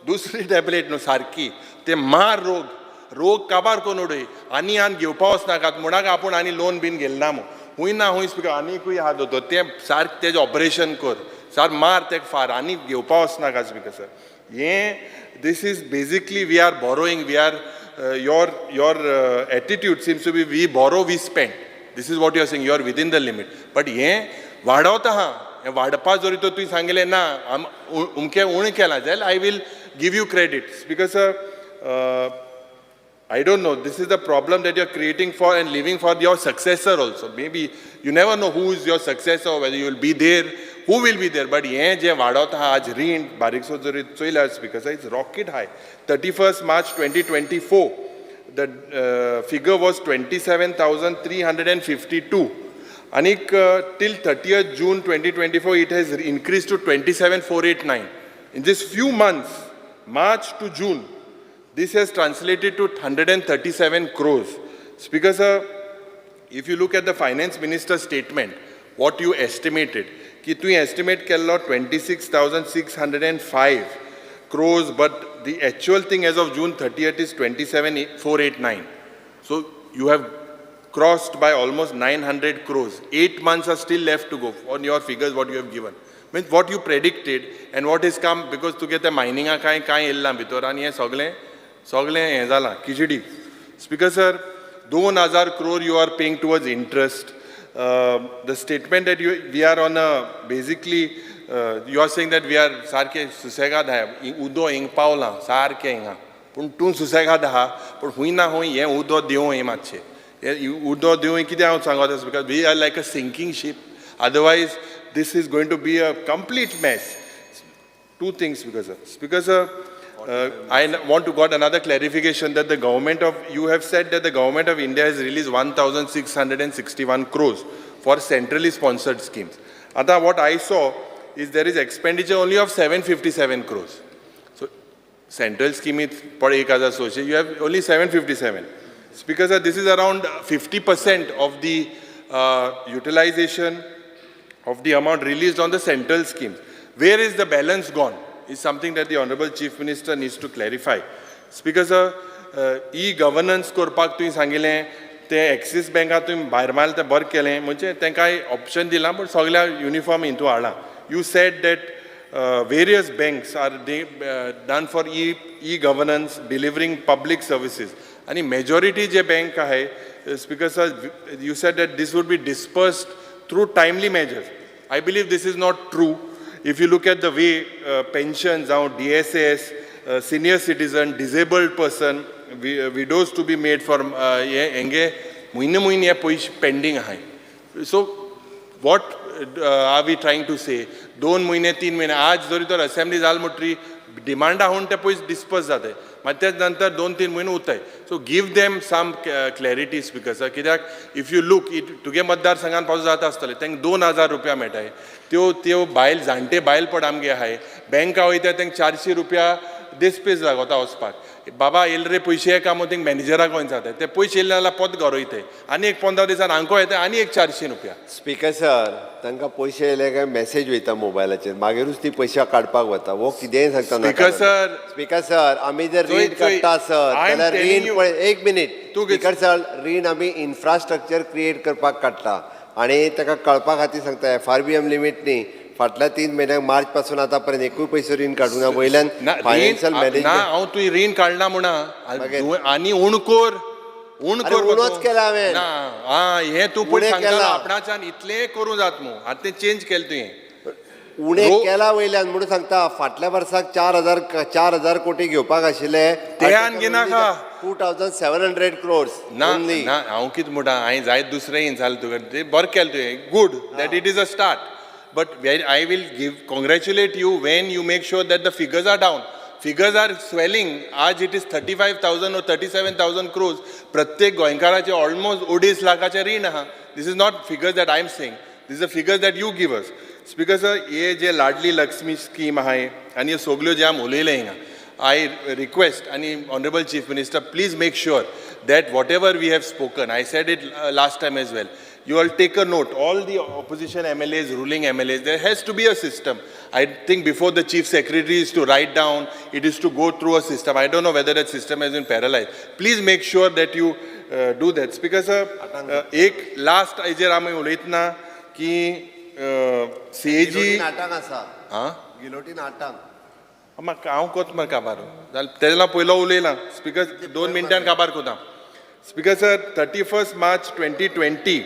दुसरी टॅबलेट न्हू सारकी. ते मार रोग, रोग काबार करून उडय आनी आनी घेवपा वचनाकात म्हणाक आपूण आनी लोन बीन घेयना मू. हूंय ना हूंय स्पिकर आनीकूय आहा दोतोर, तें सारकें तेजें ऑपरेशन कर, सार मार तेका फार, आनी घेवपा वचनाका. स्पिकर सर, हें this is basically we are borrowing, we are your attitude seems to be we borrow, we spend. This is what you are saying. You are within the limit, but हें वाडवता आहा. हें वाडपा जरी तर तुवें सांगिल्लें ना आम उमकें उणें केलां जाल्यार I will give you credit. Because I don't know. This is the problem that you're creating for and leaving for your successor also. Maybe you never know who is your successor, whether you will be there, who will be there. But हें जें वाडत आहा आज रीण, बारीकसो जरी चोयल्यार Speaker, it's rocket high. 31st March 2024, the figure was 27,352. आनीक till 30th June 2024, it has increased to 27,489. In this few months, March to June, this has translated to 137 crores. Speaker sir, if you look at the finance minister's statement, what you estimated, की तुवें estimate केल्लो 26,605 crores, but the actual thing as of June 30th is 27,489. So you have crossed by almost 900 crores. 8 months are still left to go on your figures what you have given. Means what you predicted and what is come, because तुगे त्या मायनिंगा कांय कांय येयलां भितर आनी हें सगळें सगळें हें जालां khichdi. Speaker sir, 2,000 crore you are paying towards interest. The statement that you we are on a basically, you are saying that we are सारके सुसेगाद आहा. उदो हिंग पावलां सारकें हिंगा, पूण तूं सुसेगाद आहा, पूण हूंय ना हूंय हें उदो देंवय मातशें. हे उदो दिवं कितें हांव सांगत आसा, because we are like a sinking ship, otherwise this is going to be a complete mess. Two things, because I want to got another clarification that the government of, you have said that the government of India has released 1,661 crores for centrally sponsored schemes. Ata what I saw is there is expenditure only of 757 crores. So central scheme is per 1,600, you have only 757. Speaker sir, this is around 50% of the utilization of the amount released on the central schemes. Where is the balance gone? Is something that the Honorable Chief Minister needs to clarify. Speaker sir, e-governance करपाक तुवें सांगिल्लें तें एक्सीस बँकात तुवें भायर मारलें तें बरें केलें, म्हणजे तांकां ऑप्शन दिलां, पूण सगळ्या युनिफॉर्म हितून हाडलां. You said that various banks are done for e-governance, delivering public services. आनी मेजॉरिटी जे बँक आहाय, Speaker sir, you said that this would be dispersed through timely measures. I believe this is not true. If you look at the way pensions, now DSS, senior citizen, disabled person, widows to be made for हे हेंगे म्हयने म्हयने हे पयशे पेंडींग आहाय. So what are we trying to say? 2 म्हयने, 3 म्हयने, आज जरी तर असेंब्ली जाल म्हणटरी डिमांडा आहा ते पयशे डिस्पर्स जाते, मागीर तेच नंतर 2-3 म्हयने उरताय. So give them some clarity, Speaker sir, कित्याक if you look it, तुगे मतदारसंघान पासून जाता आसतलें, तांकां 2000 रुपया मेळटाय. त्यो त्यो बायल, जाणटे बायल पड आमगे आहाय, बँका वयता, तांकां 400 रुपया देस्पेज लागता वचपाक. बाबा येयले रे पयशे का म्हूण थिंग मॅनेजराक वचून जाता, ते पयशे येयले जाल्यार पोत घर वयताय आनी एक 15 दिसान हांको येता आनी एक 400 रुपया. स्पीकर सर, तांकां पयशे येयले काय मॅसेज वयता मोबायलाचेर, मागीरूच ती पयशे काडपाक वता. हो कितेंय सांगता. स्पीकर सर, स्पीकर सर, आमी जर चोय, रीण चोय, काडटा सर I am जाल्यार telling रीण you. पळय, एक मिनीट. तूं स्पीकर सर, रीण आमी इन्फ्रास्ट्रक्चर क्रिएट करपाक काडटा आनी ताका कळपा खातीर सांगता, एफआरबीएम लिमीट न्ही. फाटल्या 3 म्हयन्याक, मार्च पासून आतां पर्यंत एकूय पयसो रीण काडूंक ना. वयल्यान ना रीण फायनान्शियल ना. मॅनेजमेंट. हांव तुवें रीण काडना म्हणा. मागीर? तुवें आनी उण कर, उण अरे, कर. उणोच केला हांवें. ना, आं, हें तूं पयलीं उणें सांगतालो केला. आपणाच्यान इतलें करूं जात मू, आतां तें चेंज केलें तुवें. उणें केला वयल्यान म्हणून सांगता, फाटल्या वर्साक 4000 कोटी घेवपाक आशिल्ले. ते आनी घेनाका. 2700 crores. ना ना, हांव कितें म्हणटा, हांवें जायत दुसरें जालें तुका तें बरें केलें तुवें, good that it is a start, but I will give congratulate you when you make sure that the figures are down. Figures are swelling. आज it is 35,000 or 37,000 crores. प्रत्येक गोंयकाराचे ऑलमोस्ट 2.5 लाखाचें रीण आहा. This is not figures that I am saying, this is figures that you give us. Speaker sir, हे जे लाडली लक्ष्मी स्कीम आहा आनी ह्यो सगल्यो जे आमी उलयले हिंगा, I request and Honorable Chief Minister, please make sure that whatever we have spoken, I said it last time as well, you all take a note, all the opposition MLAs, ruling MLAs, there has to be a system. I think before the Chief Secretary is to write down, it is to go through a system. I don't know whether that system has been paralyzed. Please make sure that you do that. Speaker sir, एक last हेजेर आमी उलयतना की सीएजी आठांक आसा. आं. गिलोटीन आठांक. म्हाका हांव कोत मरे काबार जाल्यार तेज्या पयलो उलयला. स्पीकर, 2 मिनटान काबार कोता. Speaker sir, 31 March 2020,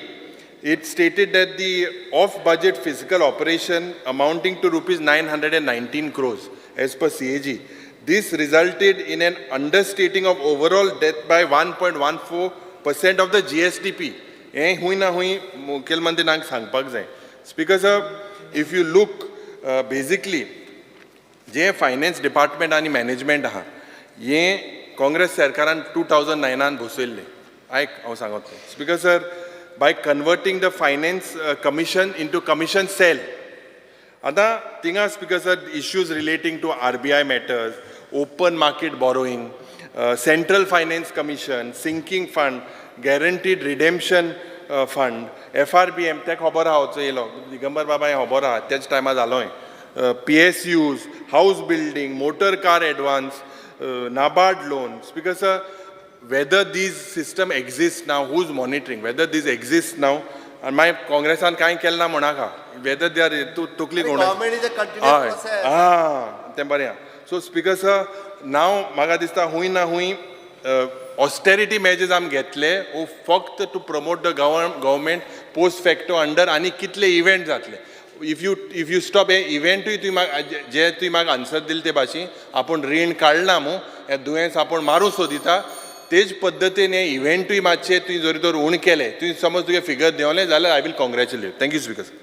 it stated that the off budget fiscal operation amounting to rupees 919 crores as per CAG. This resulted in an understating of overall debt by 1.14% of the GSDP. हें हुंय ना हुंय मुखेलमंत्र्यांक सांगपाक जाय. Speaker sir, if you look basically, J finance department आनी मॅनेजमेंट आहा, हें काँग्रेस सरकारान 2009आन बसयल्लें. आयक हांव सांगत. Speaker sir, by converting the Finance Commission into Commission Cell. आतां थिंगा, Speaker sir, issues relating to RBI matters, open market borrowing, Central Finance Commission, Sinking Fund, Guaranteed Redemption Fund, FRBM, तें खबर आहा, वचो येयलो दिगंबर बाबा, हें खबर आहा, त्याच टायमार जालो हें, PSUs, house building, motor car advance, NABARD loan. Speaker sir, whether these system exist now, who's monitoring, whether this exists now, आनी मागीर काँग्रेसान कांय केलें ना म्हणनाका. वेदर they are, तूं तकली Government is a continuous process. आं, तें बरें आहा. सो स्पीकर सर, नाव म्हाका दिसता हूंय ना हूंय ऑस्टेरिटी मेजर्स आमी घेतले वो फक्त to promote the government post facto under. आनी कितले इव्हेंट जातले if you stop हे इव्हेंटूय. तुवें म्हाका जे तुवें म्हाका आन्सर दिले ते भाशेन, आपूण रीण काडना मू, हें दुयेंस आपूण मारूंक सोदिता. तेच पद्दतीन हे इव्हेंटूय मातशे तुवें जरी तर उण केले, तुवें समज तुगे फिगर देंवलें जाल्यार I will congratulate. Thank you, Speaker sir.